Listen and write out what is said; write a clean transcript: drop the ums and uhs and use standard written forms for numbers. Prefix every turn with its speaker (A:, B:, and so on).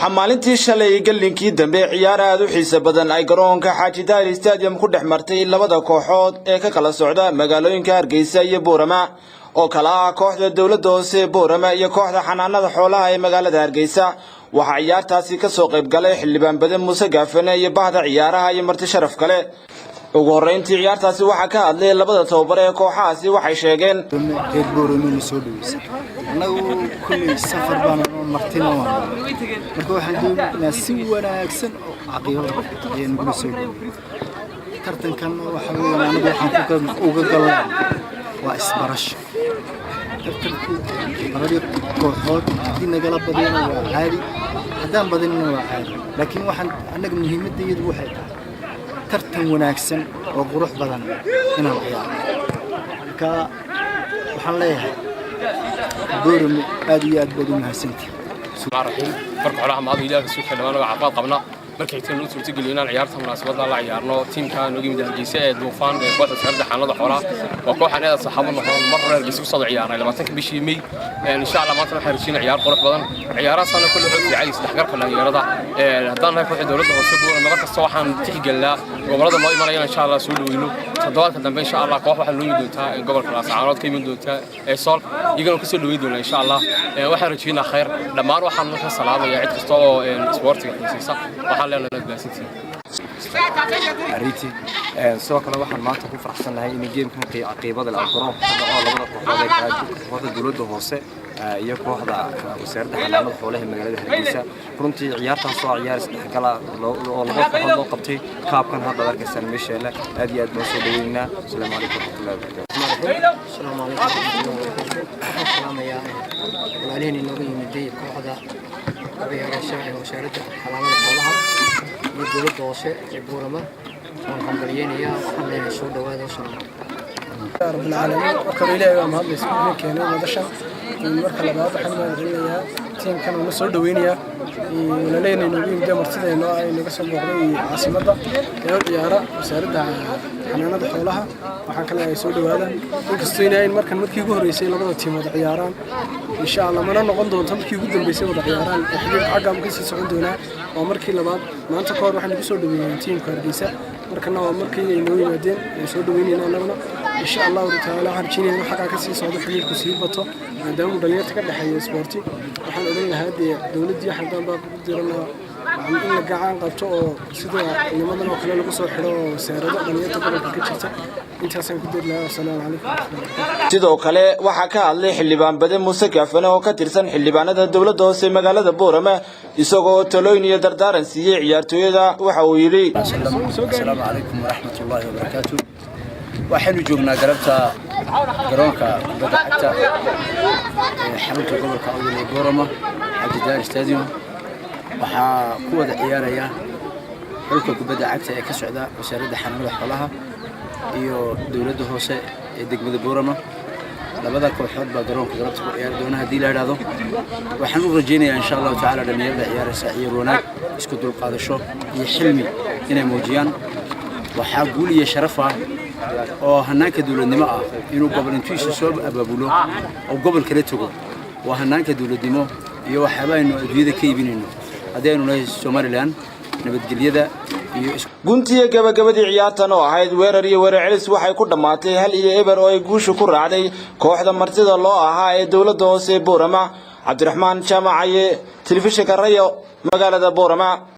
A: Waxaa maalintii shalay gallinkii dambe ciyaar aad u xiiso badan ay garoonka Xaaji Daahir Stadium ku dhex martay labada kooxood ee ka kala socda magaalooyinka Hargeysa iyo Boorama, oo kala ah kooxda dowladda hoose ee Boorama iyo kooxda xanaanada xoolaha ee magaalada Hargeysa. Waxaa ciyaartaasi ka soo qayb galay Xildhibaan Badan Muuse Gaafane iyo bahda ciyaaraha iyo marti sharaf kale. Ugu horreyntii ciyaartaasi waxaa ka hadlay labada tababare ee kooxahaasi. Waxay sheegeen:
B: Reer Boorame soo dhaweysay, annagu kulley safar baan martina waan, marka waxaan doonaynaa si wanaagsan oo caqiibada ayaan nagula soo dhawey. Tartankan waxa weeyaan anagu waxaan uga galnaa waa isbarasho. Tartanku labadii kooxood haddii nagala badiyana waa caadi, haddaan badinina waa caadi, laakiin waxaan annaga muhiimadayadu waxay tahay tartan wanaagsan oo qurux badan inaan ciyaarno. Marka waxaan leeyahay, Boorame, aad iyo aad baad u mahadsantihi.
C: Raxiim. Marka xoolaha maadu Ilaaha soo xidhan waa caafimaad qabna. Markay xigteen u suurtageliyo inaan ciyaarta munaasabadda la ciyaarno tiimka nooga yimid Hargeysa ee Duufaan ee kooxda wasaaradda xanaanada xoolaha, waa koox aan aad saxaabo noqon mar hore Hargeysa ku soo ciyaarnay 20-ka bishii May. Insha Allah maanta waxaan rajeynaa ciyaar qurux badan. Ciyaarahaasna kulli wuxuu fiican yahay isdhexgalka dhalinyarada. Haddaan nahay kooxda dowladda hoose Boorama, mar kasta waxaan tixgelinaa gobolada noo imanaya. Insha Allah soo dhaweyno toddobaadka dambe. Insha Allah koox waxaa noo yimid doontaa gobolka Laascaanood ka iman doontaa ee Sool, iyagana kasoo dhaweyn doonaa insha Allah. Waxaan rajeynaa khayr dhammaan. Waxaan ka salaamaya cid kasta oo isboortiga xiisaysa. Waxaan leenahay nabadgaasintiin.
D: Ariiti sidoo kale waxaan maanta ku faraxsan nahay in gamekan qiibada leh garoonka ka dhaco labada kooxood ee kala kooxda dowladda hoose iyo kooxda wasaaradda xanaanada xoolaha magaalada Hargeysa. Runtii ciyaartaas oo ciyaar isdhexgala oo laba kooxood loo qabtay kaabkan hadda ad arkaysaan meesheela, aad iyo aad baan soo dhaweynaa. Asalaamu calaykum waraxmatullahi wabarakatu.
E: Asalaamu calaykum waraxmatullahi wabarakaatu. Waxaan salaamayaa walaaliheen inooga yimiday kooxda ciyaaraysa ee wasaaradda xanaanada xoolaha iyo dowladda hoose ee Buurama. Waan hambalyeynayaa, waxaan leeyahay soo dhawaada, wasalaam.
F: رب العالمين. Marka hore Ilaahay baa mahad la iskugu keenay madashan. Marka labaad waxaan mahad celinayaa tiimkan uuna soo dhaweynayaa walaalaheen inoogu yimid martideena ay naga soo booqday caasimadda ee u ciyaara wasaaradda xanaanada xoolaha. Waxaan ka leeyahay soo dhawaada. Inkastoo inayn markan markii ugu horreysay labada tiim wada ciyaaraan, insha Allah mana noqon doonto markii ugu dambeysay wada ciyaaraan oo xiriirka xaggaa ka sii socon doonaa. Waa markii labaad. Maanta ka hor waxaan igu soo dhaweeyeen tiimka Hargeysa, markana waa markii ay noo yimaadeen aan soo dhaweynayna annaguna. Insha Allahu tacaala waxaan rajeynaya inuu xaggaa ka sii socdo, xiriirku sii bato, maadaama uu dhalinyarta ka dhexeeyo isboorti. Waxaan odhan lahaa dee dowladdii xaggaan baa ku diranaa in la gacan qabto oo sida nimadan oo kale lagu soo xidho oo wasaarado dhalinyarta gobolka ka jirta. Intaasaan ku diri lahaa. Wasalaamu calaykum waraxmatullahi.
A: Sidoo kale waxaa ka hadlay Xildhibaan Bade Muuse Gaafane oo ka tirsan xildhibaanada dowladda hoose magaalada Boorama, isagoo talooyin iyo dardaaran siiyey ciyaartooyada. Waxa uu yidhi:
G: Asalaamu calaykum waraxmat ullaahi wabarakaatu. Waxaynu joognaa galabta garoonka kubadda cagta ee xarunta gobolka Awdal ee Boorama, Xaaji Daar Stadium. Waxaa ku wada ciyaaraya xulka kubadda cagta ee ka socda wasaaradda xanaanada xoolaha iyo dowladda hoose ee degmada Boorama. Labada kooxood baa garoonka galabta ku ciyaari doona haddii la idhaahdo. Waxaan u rajaynayaa insha Allahu tacaala dhallinyarada ciyaaraysa ciyaar wanaag, isku dulqaadasho iyo xilmi inay muujiyaan. Waxaa guul iyo sharaf ah oo hanaanka dowladnimo ah inuu gobol intuisa soo abaabulo oo gobol kala tago. Waa hanaanka dowladnimo iyo waxyaaba aynu adduunyada ka iibinayno haddii aynu nahay Somaliland, nabadgelyada iyo
A: Guntiya gabagabadii ciyaartan oo ahayd weerar iyo weerar celis waxay ku dhammaatay 1-0 oo ay guusha ku raacday kooxda martida loo ahaa ee dowladda hoose ee Boorama. Cabdiraxmaan Jaamacaye, telefishinka Rayo, magaalada Boorama.